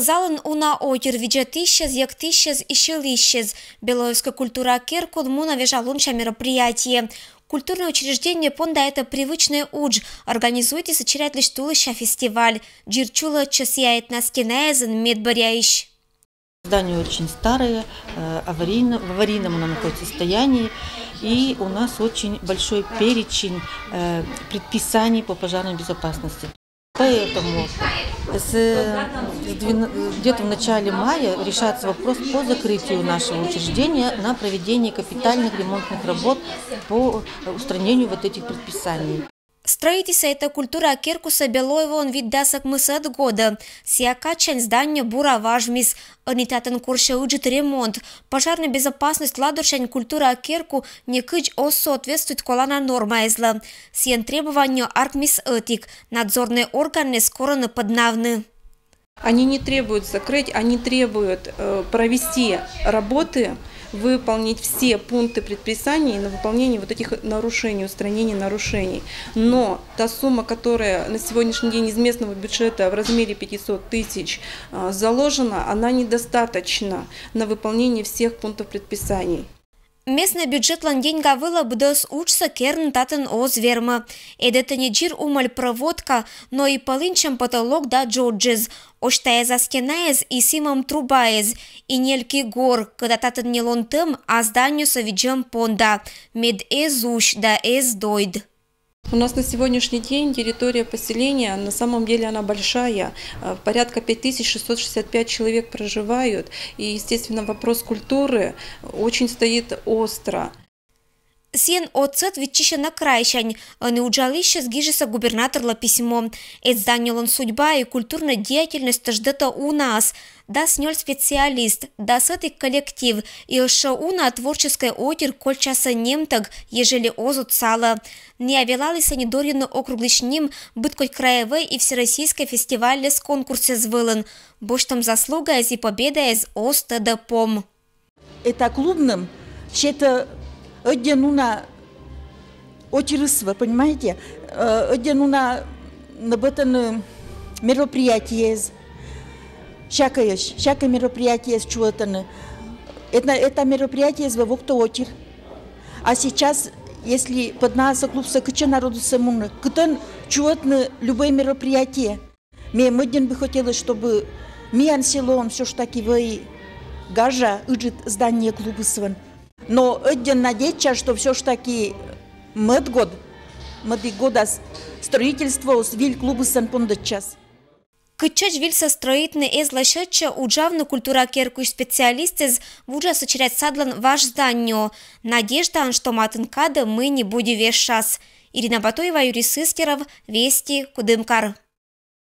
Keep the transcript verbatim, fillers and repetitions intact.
Залын уна отир, видзӧдысьӧз, йӧктысьӧз и сьылысьӧз. Белоевскӧй культура керкын мунӧ вежа лунся мероприятие. Культурнӧй учреждение понда этӧ привычнӧй удж, организуйтіс челядьлысь тулыся фестиваль. Дзир чулӧдчӧ сійӧ, этна стенаэзын медбӧръяысь. Здание очень старое, э, аварийно, в аварийном оно находится состоянии, и у нас очень большой перечень э, предписаний по пожарной безопасности. Поэтому с, с двен- где-то в начале мая решается вопрос по закрытию нашего учреждения на проведение капитальных ремонтных работ по устранению вот этих предписаний. Стрӧитіс этӧ культура керкусӧ Белоевоын витдас ӧкмысӧд годӧ. Сійӧ кадсянь здание бура важмис. Ӧні татӧн корсьӧ ыджыд ремонт. Пожарнӧй безопасность ладорсянь культура керку некыдз оз соответствуйт колана нормаэзлы. Сійӧн требованиеӧ артмис ӧтик. Надзорнӧй органнэз корӧны пӧднавны. Они не требуют закрыть, они требуют э, провести работы, выполнить все пункты предписаний на выполнение вот этих нарушений, устранение нарушений. Но та сумма, которая на сегодняшний день из местного бюджета в размере пятисот тысяч э, заложена, она недостаточна на выполнение всех пунктов предписаний. Местнӧй бюджетлӧн деньга вылӧ быдӧс уджсӧ керны татӧн оз вермы. Эд этӧні дзир умӧль проводка, но и пӧлыньсьӧм потолок да джоджӧз. Осьтаэз-а стенаэз и сімӧм трубаэз, и нелькигор, кӧда татӧн не лоны тӧм, а зданиесӧ видзӧм понда, мед эз усь да эз дойд. У нас на сегодняшний день территория поселения, на самом деле она большая, э, порядка пять тысяч шестьсот шестьдесят пять человек проживают, и, естественно, вопрос культуры очень стоит остро. Сійӧн отсӧг виччысьӧ на крайсянь, ӧні уджалысьӧс гижисӧ губернаторлы письмо. Эд зданиелӧн судьба и культурнӧй деятельность тӧждӧтӧ унаӧс. Дас нёль специалист, дас ӧтик коллектив и ещӧ уна творческӧй отир кольччасӧ немтӧг, ежели оз отсалӧ. Найӧ велалісны дорйыны округлысь ним быдкодь краевӧй и всероссийскӧй фестивальлӧн конкурсъяс вылын. Босьтӧм заслугаэз и победаэз оз тӧдӧ пом. Эта клубным сетӧ ӧддьӧн уна отирыс вӧ, понимаете? Э, ӧддьӧн уна нӧбӧтӧны мероприятиеяс. Всякӧйӧсь, всякӧй мероприятиеяс чуӧтӧны. Эта, эта мероприятиеяс вӧ воктӧ отир. А сейчас, если пӧднаасӧ клубсӧ кытчӧ народыс мунны, кытӧн чуӧтны любӧй мероприятие. Ме мӧддьӧн бы хотелӧсь, чтобы миян селоын всё ж таки вӧй гажа ыджыд здание клубыс вӧн. Но ӧддьӧн надейтча, что всё ж таки мӧд год, мӧдик годас строительствоыс виль клубыслӧн пондӧдчас. Кытчӧдз вильсӧ стрӧитны эз лӧсьӧдчы уджавны культура керкуысь специалистъяс вуджасӧ челядь садлӧн важ зданиеӧ. Надеждаӧн, что матын кадӧ мый ни буди вежсяс. Ирина Батуева, Юрий Сыстеров, Вести, Кудымкар.